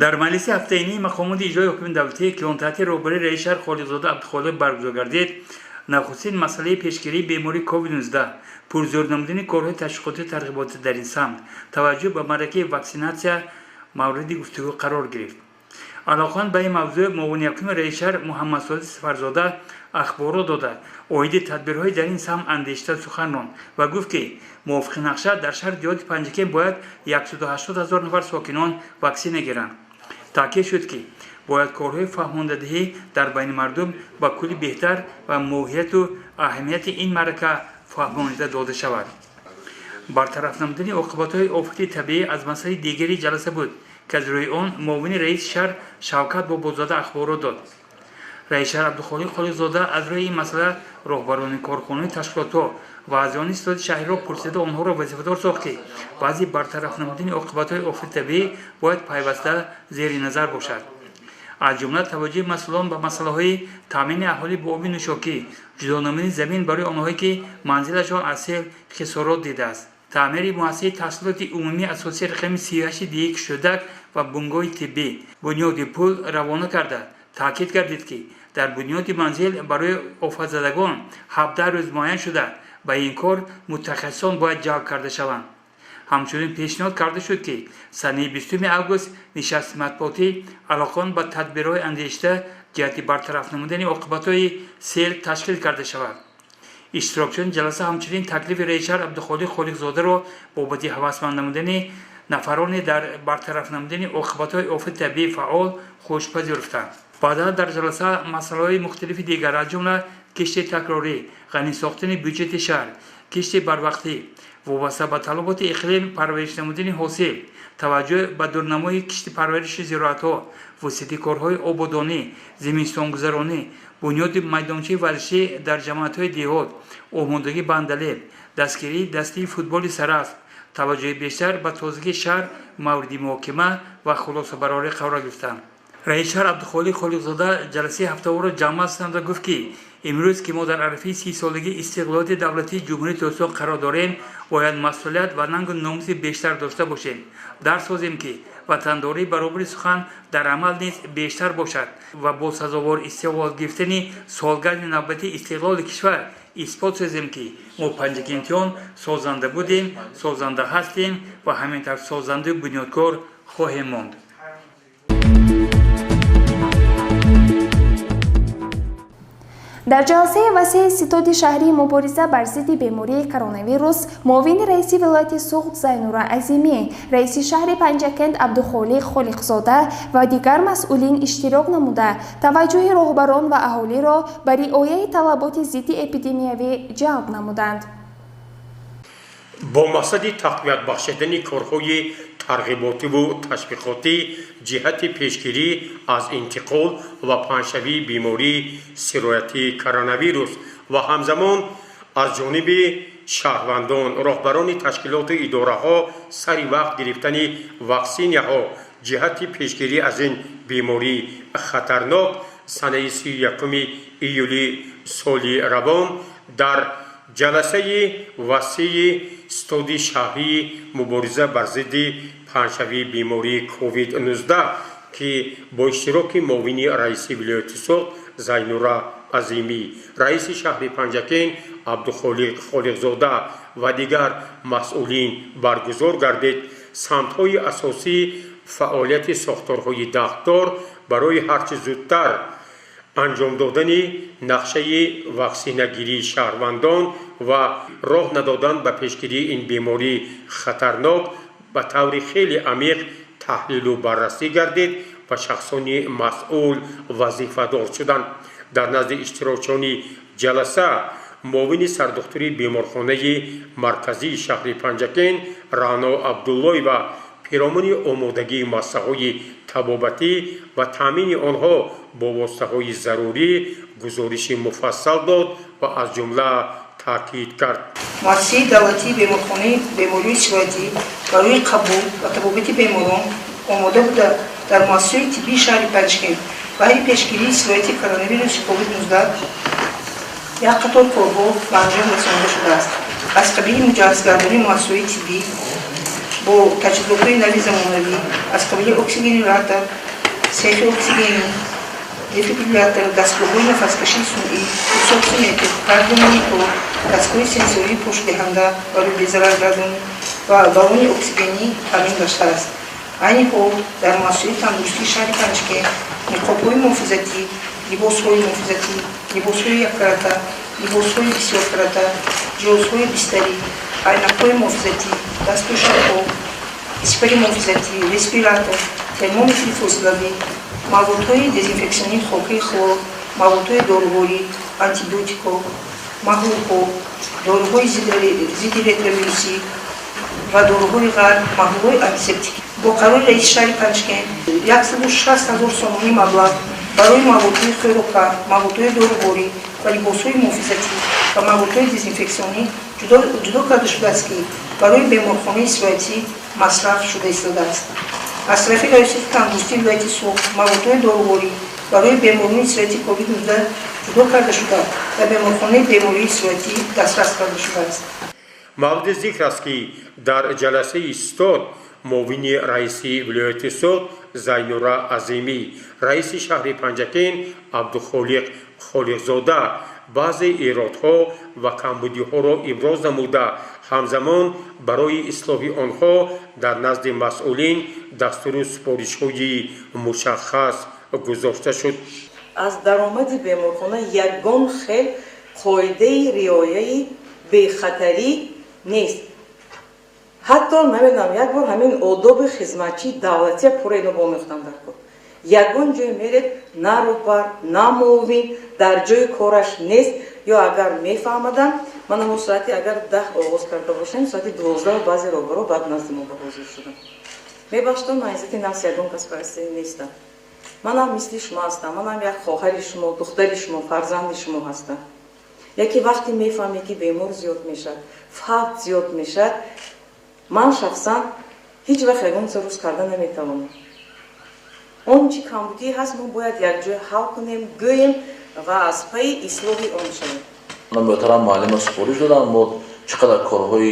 Дар маҷлиси ҳафтаинии мақомоти иҷрои ҳукумати давлатӣ, ки он таҳти роҳбарии раиси шаҳр Холиқзода Абдухолиқ баргузор гардид, нахустин масъалаи пешгирии бемории COVID-19, пурзӯр намудани корҳои ташвиқотию тарғиботӣ дар ин самт, таваҷҷӯҳ ба маъракаи ваксинатсия мавриди гуфтугӯ қарор гирифт. Алоқаманд ба ин мавзӯъ муовини якуми раиси шаҳр Муҳаммадсодиқ Сафарзода ахборот дода, оиди тадбирҳои дар ин самт андешида сухан ронд ва гуфт, ки мувофиқи нақша дар шаҳри деҳоти Панҷакент бояд 180 ҳазор нафар сокинон ваксина гиранд. Таъкид шуд, ки бояд корҳои фаҳмондадиҳӣ дар байни мардум ба куллӣ беҳтар ва моҳияту аҳамияти ин маърака фаҳмонида дода шавад. Бартараф намудани оқибатҳои офати табиӣ аз масъалаи дигари ҷаласа буд, ки аз рӯи он муовини раиси шаҳр Шавкат Бобозода ахборот дод. Раиси шаҳр Абдухолиқ Холиқзода аз рӯи ин масъала роҳбарони корхонаи ташкилотҳо ва аъзоёни ситоди шаҳриро пурсида, онҳоро вазифадор сохт, ки баъзи бартараф намудани оқибатҳои офати табиӣ бояд пайваста зери назар бошад. Аз ҷумла таваҷҷӯҳи масъулон ба масъалаҳои таъмини аҳолӣ бо оби нӯшокӣ, ҷудо намудани замин барои онҳое, ки манзилашон аз сел хисорот дидааст, таъмири муассисаи таҳсилоти умумии асосии рақами 38 деҳаи Кушудак ва бунгоҳи тиббӣ, бунёди пул равона карда, таъкид гардид, ки дар бунёди манзил барои офатзадагон 17 рӯз муайян шуда, ба ин кор мутахассисон бояд ҷалб карда шаванд. Ҳамчунин пешниҳод карда шуд, ки санаи 20 август нишасти матбуотӣ алоқаманд ба тадбирҳои андешида ҷиҳати бартараф намудани оқибатҳои сел ташкил карда шавад. Иштирокчиёни ҷаласа ҳамчунин таклифи раиси шаҳр Абдухолиқ Холиқзодаро бобати ҳавасманд намудани нафароне дар бартараф намудани оқибатҳои офати табиӣ фаъол хуш пазируфтанд. Баъдан дар ҷаласа масъалаҳои мухталифи дигар, аз ҷумла кишти такрорӣ, ғанӣ сохтани бюҷети шаҳр, кишти барвақтӣ, вобаста ба талаботи иқлим парвариш намудани ҳосил, таваҷҷӯҳ ба дурнамои кишти парвариши зироатҳо, вусъати корҳои ободонӣ, зимистонгузаронӣ, бунёди майдончаи варзишӣ дар ҷамоатҳои деҳот, омодагӣ ба андалеб, дастгирии дастаи футболи Сарасп, таваҷҷӯҳи бештар ба тозагии шаҳр мавриди муҳокима ва хулосабарорӣ қарор гирифтанд. Раиси шаҳр Абдухолиқ Холиқзода ҷаласаи ҳафтаворо ҷамъбаст намуда гуфт, ки имрӯз, ки мо дар арафаи 30-солагии истиқлолияти давлатии Ҷумҳурии Тоҷикистон қарор дорем, бояд масъулият ва нангу номуси бештар дошта бошем, дарс созем, ки ватандорӣ баробари сухан дар амал низ бештар бошад ва бо сазовор истиқбол гирифтани солгарди навбатии истиқлоли кишвар исбот созем, ки мо, панҷакентиён, созанда будем, созанда ҳастем ва ҳамин тавр созандаи бунёдкор хоҳем монд. Дар ҷаласаи васеи ситоди шаҳрии мубориза бар зидди бемории коронавирус муовини раиси вилояти Суғд Зайнура Азимӣ, раиси шаҳри Панҷакент Абдухолиқ Холиқзода ва дигар масъулин иштирок намуда, таваҷҷӯҳи роҳбарон ва аҳолиро ба риояи талаботи зидди эпидемиявӣ ҷалб намуданд. Бо мақсади тақвият бахшидани корҳои тарғиботиву ташвиқотӣ ҷиҳати пешгирӣ аз интиқол ва паҳншавии бемории сироятии коронавирус ва ҳамзамон аз ҷониби шаҳрвандон, роҳбарони ташкилоту идораҳо сари вақт гирифтани ваксинаҳо ҷиҳати пешгирӣ аз ин бемории хатарнок, санаи 31 июли соли равон дар ҷаласаи васеи ситоди шаҳрии мубориза бар зидди паҳншавии бемории COVID-19, ки бо иштироки муовини раиси вилояти Суғд Зайнура Азимӣ, раиси шаҳри Панҷакент Абдухолиқ Холиқзода ва дигар масъулин баргузор гардид, самтҳои асосии фаъолияти сохторҳои дахлдор барои ҳарчи зудтар анҷом додани нақшаи ваксинагирии шаҳрвандон ва роҳ надодан ба пешгирии ин бемории хатарнок ба таври хеле амиқ таҳлилу баррасӣ гардид ва шахсони масъул вазифадор шуданд. Дар назди иштирокчиёни ҷаласа муовини сардухтури беморхонаи марказии шаҳри Панҷакент Раъно Абдуллоева пиромуни омодагии муассисаҳои табобатӣ ва таъмини онҳо бо воситаҳои зарурӣ гузориши муфассал дод ва аз ҷумла таъкид кард: Муассисаи давлатии беморхонаи бемориҳои сироятӣ барои қабул ва табобати беморон омода буда, дар муассисаҳои тиббии шаҳри Панҷакент баҳри пешгирии сирояти коронавируси COVID-19 як қатор корҳо ба анҷом расонида шудааст, аз қабили муҷаҳҳазгардонии муассисаҳои тиббӣ. Бо таҷҳизотҳои нави замонавӣ аз қабили оксигенератор, сехи оксигенӣ, дефибриллятор, дастгоҳҳои нафаскашии сунъӣ, пулсоксиметр, кардиомонитор, дастгоҳи сенсории пошдиҳанда барои безараргардонӣ ва баллони оксигенӣ таъмин гаштааст. Айни ҳол дар муассисаи тандурустии шаҳри Панҷакент ниқобҳои муҳофизатӣ, либосҳои муҳофизатӣ, либосҳои яккарата, либосҳои бисёркарата, ҷиҳозҳои бистарӣ, айнакҳои муҳофизатӣ, дастпӯшакҳо, сипари муҳофизатӣ, респиратор, термометри фосилавӣ, маводҳои дезинфексионии хокаи хлор, маводҳои доруворӣ, антибиотикҳо, маҳлулҳо, доруҳои зидди ретровирусӣ ва доруҳои ғарб, маҳлулҳои антисептикӣ. Бо қарори раиси шаҳри Панҷакент 160 000 сомонӣ маблағ барои маводҳои хӯрока, маводҳои доруворӣ ва либосҳои муҳофизатӣ ва маводҳои дезинфексионӣ ҷудо карда шудааст, ки барои беморхонаи сироятӣ масраф шуда истодааст. Аз тарафи Раёсати тандурустии вилояти Суғд маводҳои доруворӣ барои беморони сирояти COVID-19 ҷудо карда шуда, дар беморхонаи бемории сироятӣ дастрас карда шудааст. Мавриди зикр аст, ки дар ҷаласаи штод муовини раиси вилояти Суғд Зайнура Азимӣ, раиси шаҳри Панҷакент Абдухолиқ Холиқзода баъзе эродҳо ва камбудиҳоро иброз намуда, ҳамзамон барои ислоҳи онҳо дар назди масъулин дастуру супоришҳои мушаххас гузошта шуд. Аз даромади беморхона ягон хел қоидаи риояи бехатарӣ нест. Ҳатто намедонам, як бор ҳамин одоби хизматчии давлатия пурра ино бомехтам. Дар кор ягон ҷое меред, на роҳбар, на муовин дар ҷои кораш нест. Ё агар мефаҳмадам, мана мо соати агар 10 оғоз карда бошем, соати 12 баъзе роҳбаро баъд назди мо ба ҳозир шудам. Мебахшед, ман иззати нафси ягон кас парасте нестам. Манам мисли шумо ҳастам, манам як хоҳари шумо, духтари шумо, фарзанди шумо ҳастам. Яке вақте мефаҳме, ки бемор зиёд мешавад, фавт зиёд мешавад, ман шахсан ҳеҷ вақт ягон чиза рӯз карда наметавонам. Он чи камбудӣ ҳаст, мо бояд якҷоя ҳал кунем, гӯем ва аз пайи ислоҳи он шавем. Ман муҳтарам муаллима супориш додам, мо чӣ қадар корҳои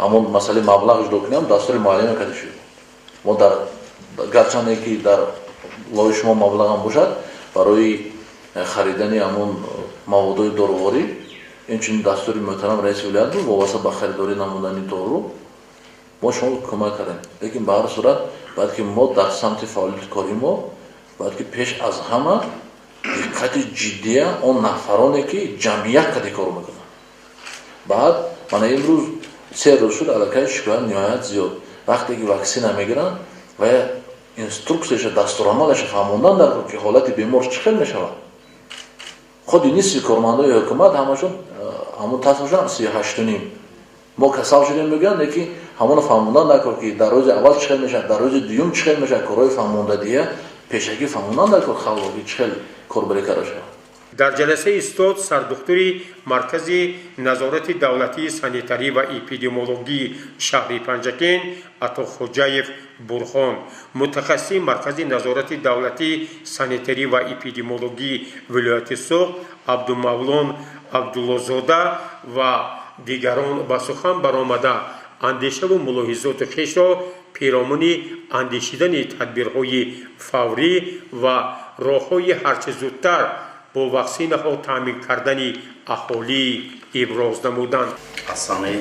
ҳамон масъалаи маблағ ҷудо кунем, дастури муаллима карда шуд. Мо дар гарчанде ки дар лои шумо маблағам бошад барои харидани ҳамон маводҳои доруворӣ, инчунин дастури муҳтарам раиси вилоят буд вобаста ба харидорӣ намудани дору, мо шумо кӯмак кардем. Лекин ба ҳар сурат бояд ки мо дар самти фаъолияти кории мо бояд ки пеш аз ҳама диққати ҷиддия он нафароне ки ҷамъият каде кор мекунанд. Баъд мана имрӯз 3 рӯз шуд, аллакай шикоят ниҳоят зиёд. Вақте ки ваксина мегиранд ва инструксияша, дастурамалаша фаҳмондан дар ки ҳолати бемор чӣ хел мешавад. Худи нисфи кормандои ҳукумат ҳамашон ҳамон тасашон 38,5, мо касал шудем мегӯянд, лекин ҳамоно фаҳмондан дар кор, ки дар рӯзи аввал чӣ хел мешавад, дар рӯзи дуюм чӣ хел мешавад, корҳои фаҳмондадия пешакӣ фаҳмондан дар кор халқо, ки чӣ хел корбарӣ карда шавад. Дар ҷаласаи штод сардухтури Маркази назорати давлатии санитарӣ ва эпидемиологии шаҳри Панҷакент Атохоҷаев Бурхон, мутахассиси Маркази назорати давлатии санитарӣ ва эпидемиологии вилояти Суғд Абдумавлон Абдуллозода ва дигарон ба сухан баромада, андешаву мулоҳизоти хешро пиромуни андешидани тадбирҳои фаврӣ ва роҳҳои ҳарчи зудтар бо ваксинаҳо таъмин кардани аҳолӣ иброз намуданд. Аз санаи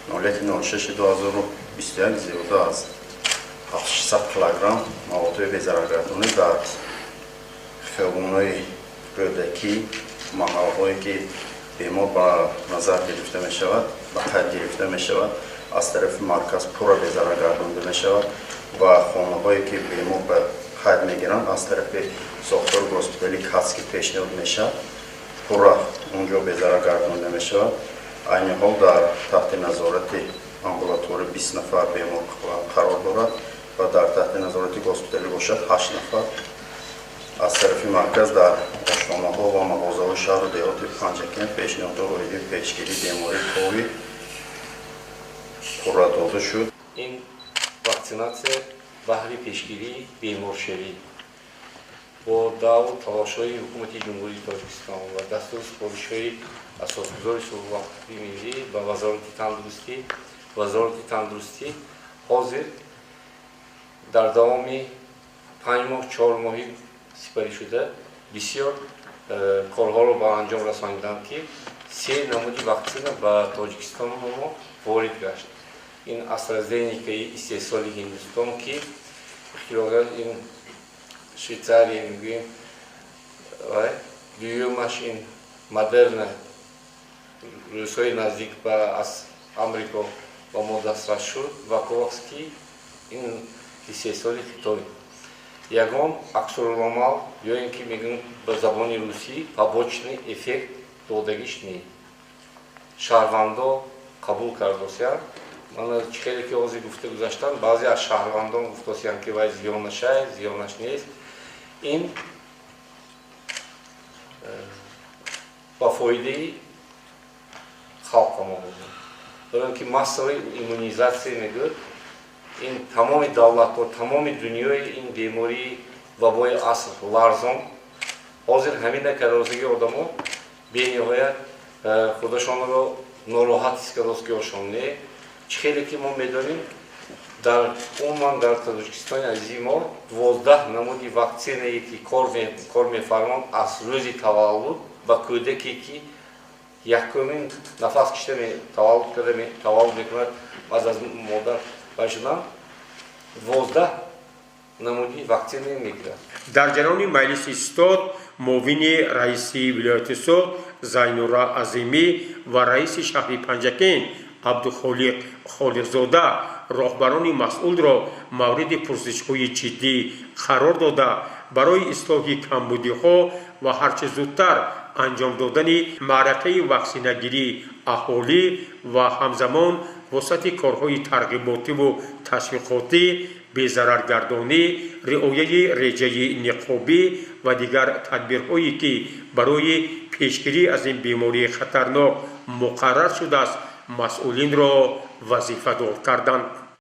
01.06.2021 зиёда аз 600 килограмм маводҳои безараргардонӣ дар хиёбонҳои Рӯдакӣ, маҳалҳое ки бемор ба назар гирифта мешавад, ба қайд гирифта мешавад, аз тарафи марказ пурра безараргардонда мешавад ва хонаҳое ки бемор ба қайд мегиранд, аз тарафи сохтори госпитали Катский пешниҳод мешавад, пурра он ҷо безарар гардонда мешавад. Айни ҳол дар таҳти назорати амбулатория 20 нафар бемор қарор дорад ва дар таҳти назорати госпиталӣ бошад ҳашт нафар. Аз тарафи марказ дар ошхонаҳо ва мағозаҳои шаҳру деҳоти Панҷакент пешниҳодҳо оиди пешгирии бемории ковид пурра дода шуд. Ин ваксинатсия баҳри пешгирии беморшавӣ бо даъву талошҳои Ҳукумати Ҷумҳурии Тоҷикистон ва дастуру супоришҳои Асосгузори сулҳу ваҳдати миллӣ ба Вазорати тандурустӣ, Вазорати тандурустӣ. Ҳозир дар давоми 5 моҳ, 4 моҳи сипарӣ шуда бисёр корҳоро ба анҷом расониданд, ки се намуди ваксина ба Тоҷикистон мо ворид гашт. Ин Астразеникаи истеҳсоли Ҳиндустон, ки ихтироъ ин Швейцария мегӯем, дуюмаш ин Модерна, рӯзҳои наздик ба аз Амрико ба мо дастрас шуд, ва Ковакс, ки ин истеҳсоли Хитой. Ягон аксуламал ё ин ки мегӯем ба забони русӣ побочный эффект додагиш не, шаҳрвандо қабул кардосиянд. Мана чӣ хеле ки ҳозир гуфта гузаштанд, баъзе аз шаҳрвандон гуфтосиянд, ки вай зиёнашай, зиёнаш нест. Ин ба фоидаи халқа мо буд, барои ин ки массовая иммунизация мегӯяд. Ин тамоми давлатҳо, тамоми дунёи ин бемории вабои аср ларзон. Ҳозир ҳамина карозагии одамо бениҳоят худашонро нороҳат ҳис кардост, не. Чӣ хеле ки мо медонем, дар умуман дар Тоҷикистони азизи мо 12 намуди ваксинае ки кор мефармонд, аз рӯзи таваллуд ба кӯдаке ки якумин нафас кишида таваллуд карда, таваллуд мекунад, баъд аз модар ба шудан, 12 намуди ваксина мегирад. Дар ҷараёни маҷлиси ситод муовини раиси вилояти Суғд Зайнура Азимӣ ва раиси шаҳри Панҷакент Абдухолиқ Холиқзода роҳбарони масъулро мавриди пурсишҳои ҷиддӣ қарор дода, барои ислоҳи камбудиҳо ва ҳарчи зудтар анҷом додани маъракаи ваксинагирии аҳолӣ ва ҳамзамон вусъати корҳои тарғиботиву ташвиқотӣ, безараргардонӣ, риояи реҷаи ниқобӣ ва дигар тадбирҳое, ки барои пешгирӣ аз ин бемории хатарнок муқаррар шудааст, масъулинро вазифадор карданд.